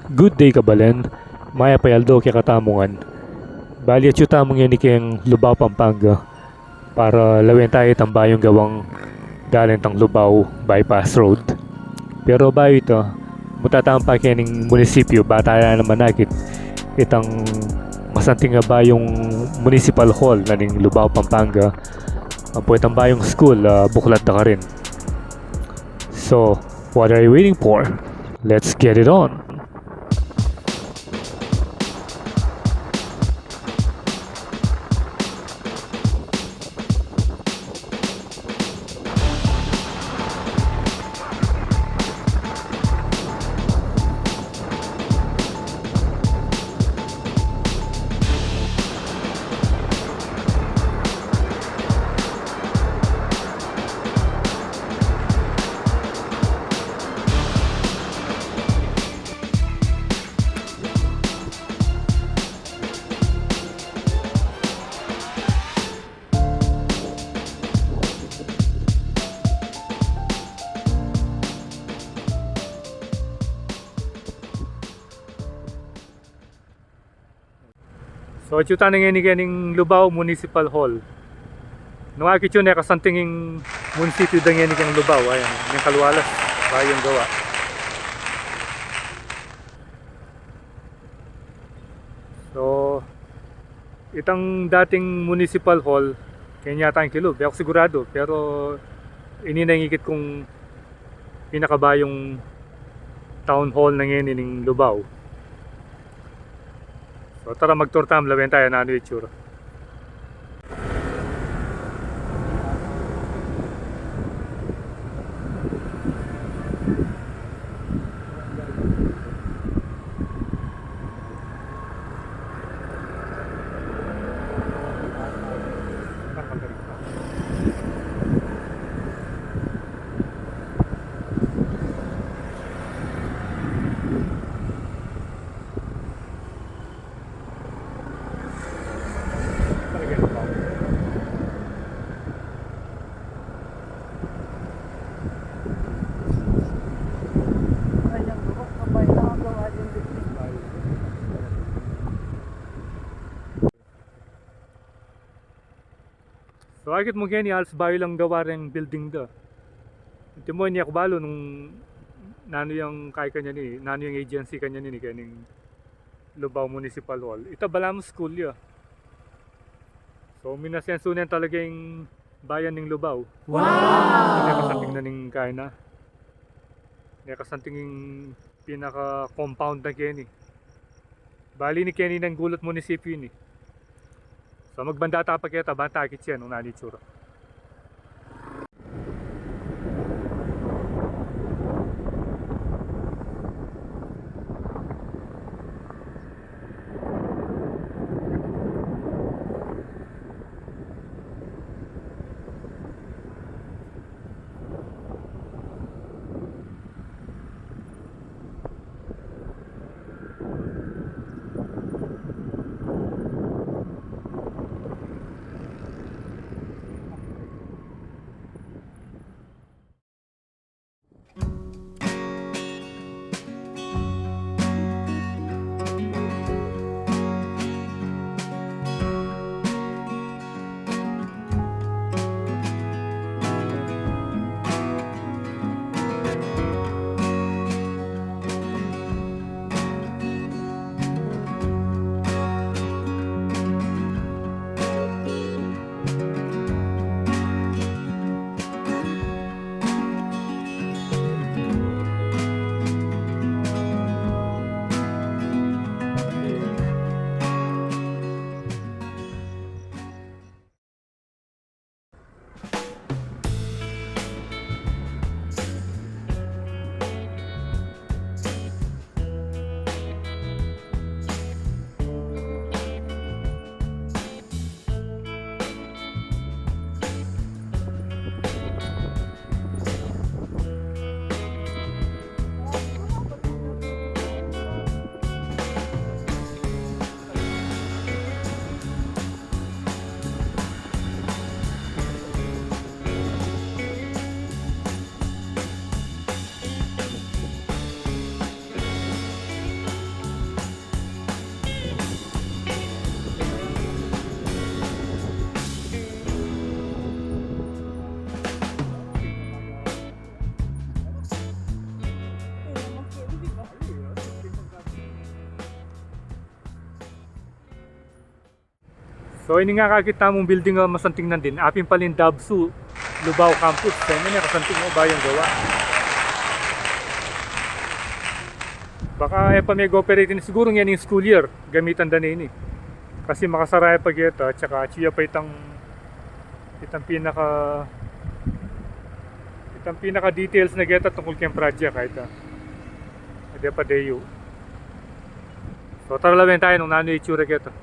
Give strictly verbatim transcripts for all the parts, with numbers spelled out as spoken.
Good day, kabalen. Mayap a aldo kekatamu ngan. Bali, atyu tamu ngeni keng Lubao, Pampanga, para lawen ta itang bayung gawang dalan tang Lubao Bypass Road. Pero bayu ita, munta tamu pa kening munisipyu, ba ta naman akit itang masanting a bayung municipal hall na ning Lubao, Pampanga. Ampo itang bayung school, ah, buklat da karin. So, what are you waiting for? Let's get it on! So, atyu tana ngeni kening Lubao Municipal Hall. Nung akit yu, e kasanting ing munisipyu da ngeni keng Lubao, ayan, ing kalualas, bayung gawa. So, itang dating municipal hall, keni yata ing kilub, e ku siguradu, pero ini na ing ikit kung pinakabayung town hall na ngeni ning Lubao. So, tara, mag-tour tamu, lawen ta nanu itsura. So, akit mu keni, alas bayu lang gawa reng building da. Antimo, e ku balu nung nanu yang kai kanyan ini, nanu yang agency kanyan ini, kening Lubao Municipal Hall. Ita balamu school ya. So, minasensu ne talaga ing bayan ning Lubao. Wow! Ita kasanting na ning kaina. Ita kasanting ing pinaka-compound na keni. Bali, ini keni nang gulut munisipyu ini. So, magbanda ta pa keta, ba ta akit ya nung nanu itsura. So, ini nga akakit tamung building a masanting nandin, apin pala ing DABSU Lubao Campus. Kaya ini, kasanting, o, bayung gawa. Baka e pa meg-operate ini, siguru ngeni school year, gamitan da ne ini. Kasi makasara ya pa keta, at saka atyu ya pa itang, itang pinaka, itang pinaka-details na keta tungkul keng project, a, ita. Ede pa deyu. So, tara, lawen taya nung nanu itsura keta.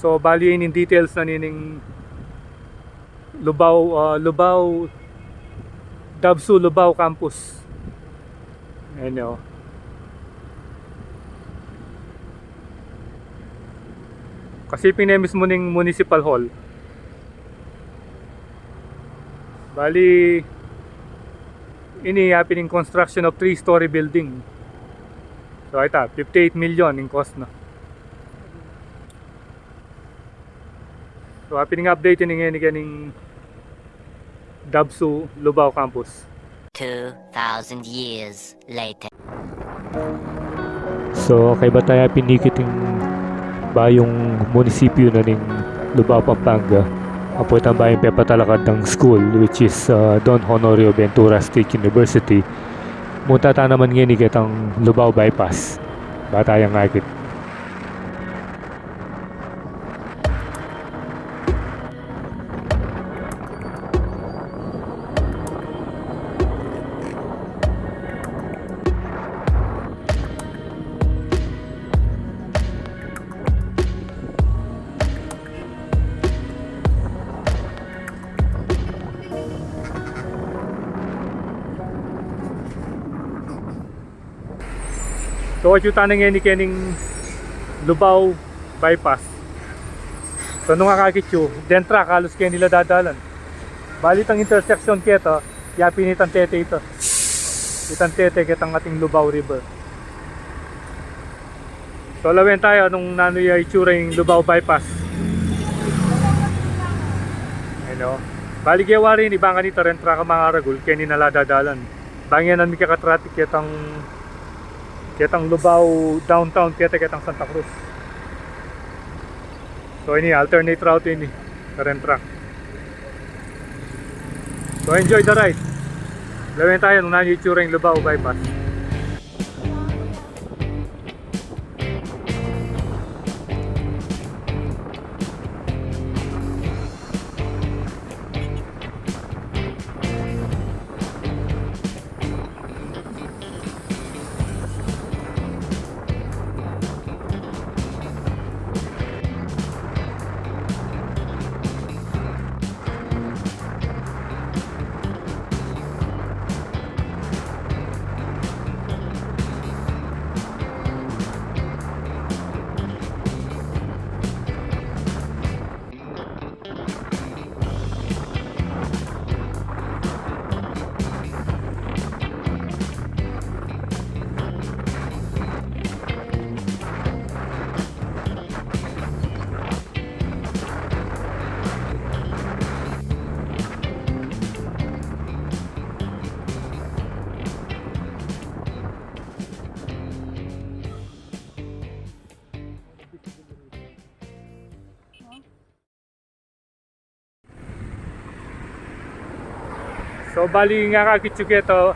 So, bali, ini ing details na nining Lubao, ah, Lubao, DABSU Lubao Campus. Ayan, o. Kasi pin e mismu ning municipal hall. Bali, ini yapin ing construction of three-story building. So, ita, fifty-eight million ing cost na. So, yapin ing update ini ngeni kening DABSU Lubao Campus. Two thousand years later. So, kaybat taya pin ikit ing bayung munisipyu na ning Lubao, Pampanga. Ampo itang bayung pepatalakad dang school, which is, uh, Don Honorio Ventura State University. Munta ta naman ngeni ketang Lubao Bypass. Ba taya ngakit. So, atyu tana ngeni kening Lubao Bypass. So, nung akakit yu, den truck, halos keni la dadalan. Bali, itang intersection keta, yapin itang tete ita. Itang tete ketang ating Lubao River. So, lawen taya nung nanu ya itsura ing Lubao Bypass. Ayan, o. Bali, gewa rin, iba ngeni, tren truck a mangaragul, keni na la dadalan. Bang yan ang mikaka-traffic ketang, ketang Lubao downtown, keta ketang Santa Cruz. So, ini, alternate route ini, tren truck. So, enjoy the ride. Lawen taya nung nanu itsura ing Lubao Bypass. So, bali nga, akit yu keta,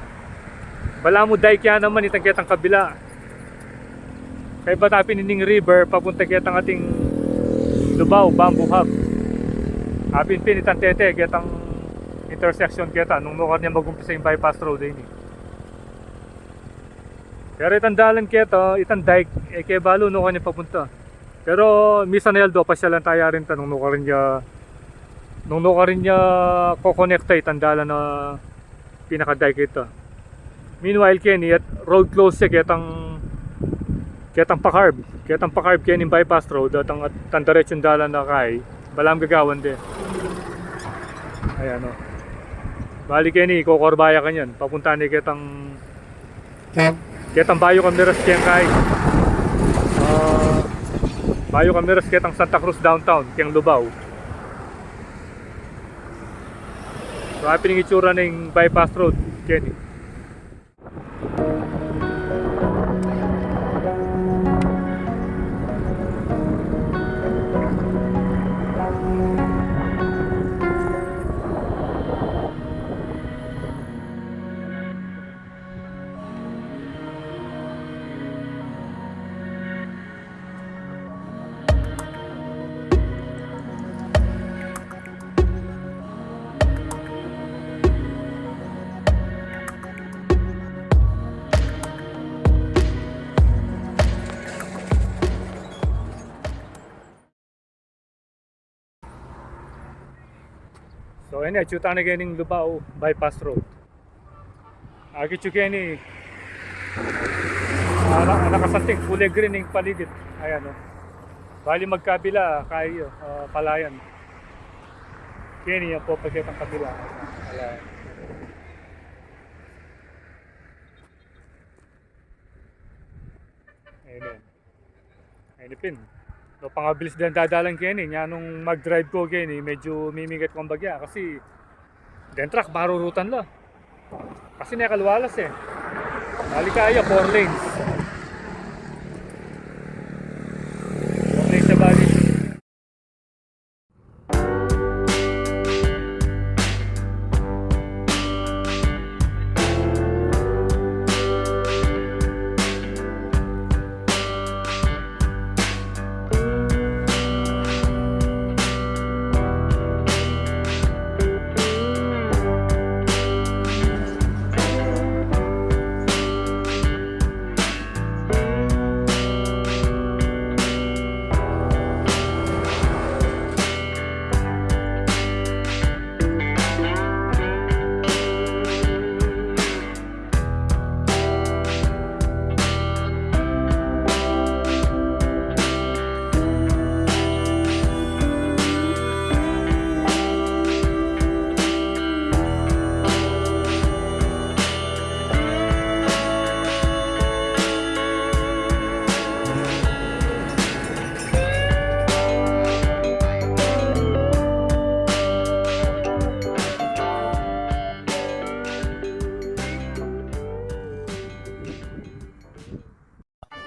balamu dike ya naman itang ketang kabila. Kaybat pin ining river, papunta ketang ating Lubao, Bamboo Hub. Apin pin itang tete, ketang intersection keta, nung nukarin yang mag-umpisa ing bypass road ini. Pero itang dalan keta, itang dike, e ke balu nukarin yang papunta. Pero misan aldo, pasyalan taya rin ta nung nukarin ya, nung nukarin ya kokonekta itang dalan a pinaka-dike keta. Meanwhile, keni, at road close ya ketang, ketang pa-curve. Ketang pa-curve keni bypass road, at ang, at ang diretsong dalan na kay, balamu gagawan de. Ayan, o. Bali keni, kokorba ya kanyan. Papunta ne ketang, ketang bayu kamiras keng kay, ah, bayu kamiras ketang Santa Cruz downtown, keng Lubao. So, apin ing itsura ning bypass road keni. So, ini, atyu tana kening Lubao Bypass Road. Akit yu keni, ah, na-, nakasanting, kule green ing paligid. Ayan, o. Bali magkabila, kaya, ah, palayan. Keni, yan po, pagkitang kabila. Palayan. Ayan. Ayan pin. No, pangabilis da ing dadalan keni, nya nung mag-drive ku keni, medyu mimigat kung bagya kasi den truck, baru rutan la. Kasi ne kalualas e. Bali kaya, four lanes. Four lanes na bali.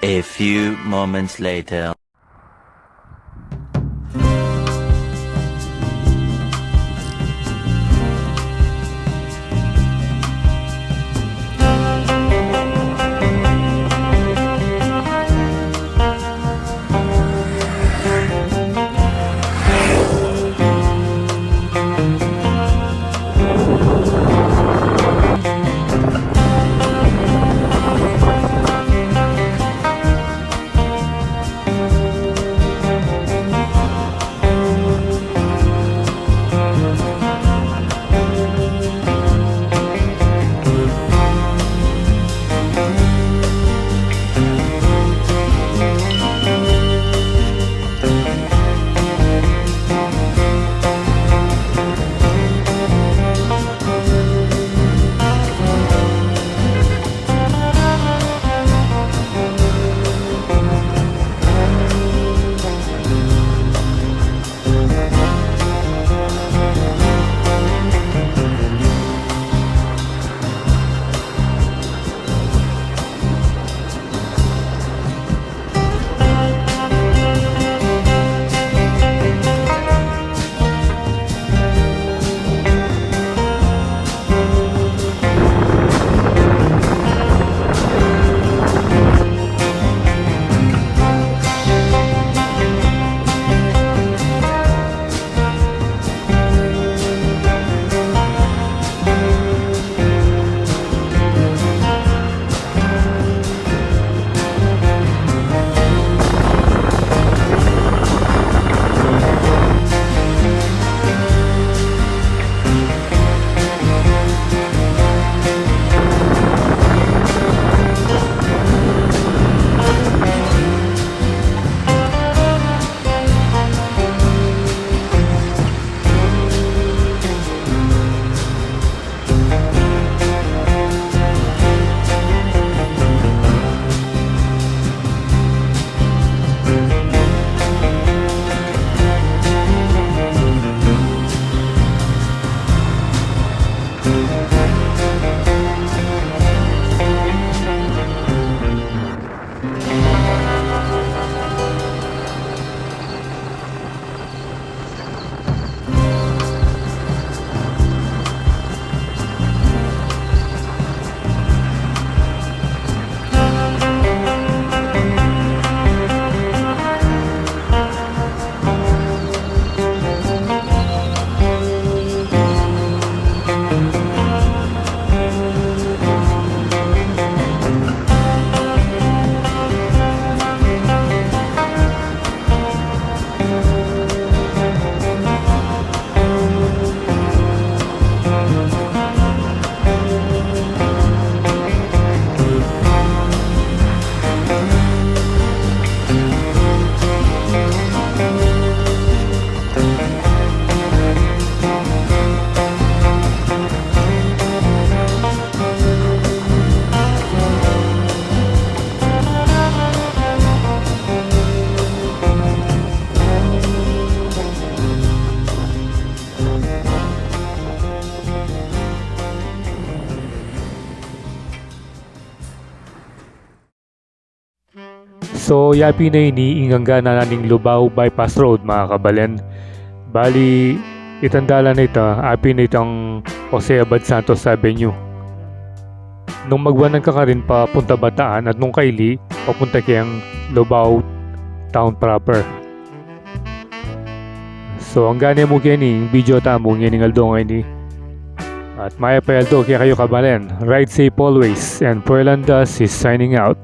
A few moments later. So, yapin na ini ing angga na ning Lubao Bypass Road, mga kabalen. Bali, itang dalan na ita, apin na itang Jose Abad Santos Avenue. Nung magwanan ka karin papunta Bataan at nung kaili, papunta keng Lubao Town proper. So, angga ne mu keni ing video tamu ngening aldo ngeni. At mayap a aldo kekayu, kabalen. Ride safe always, and Puelandas is signing out.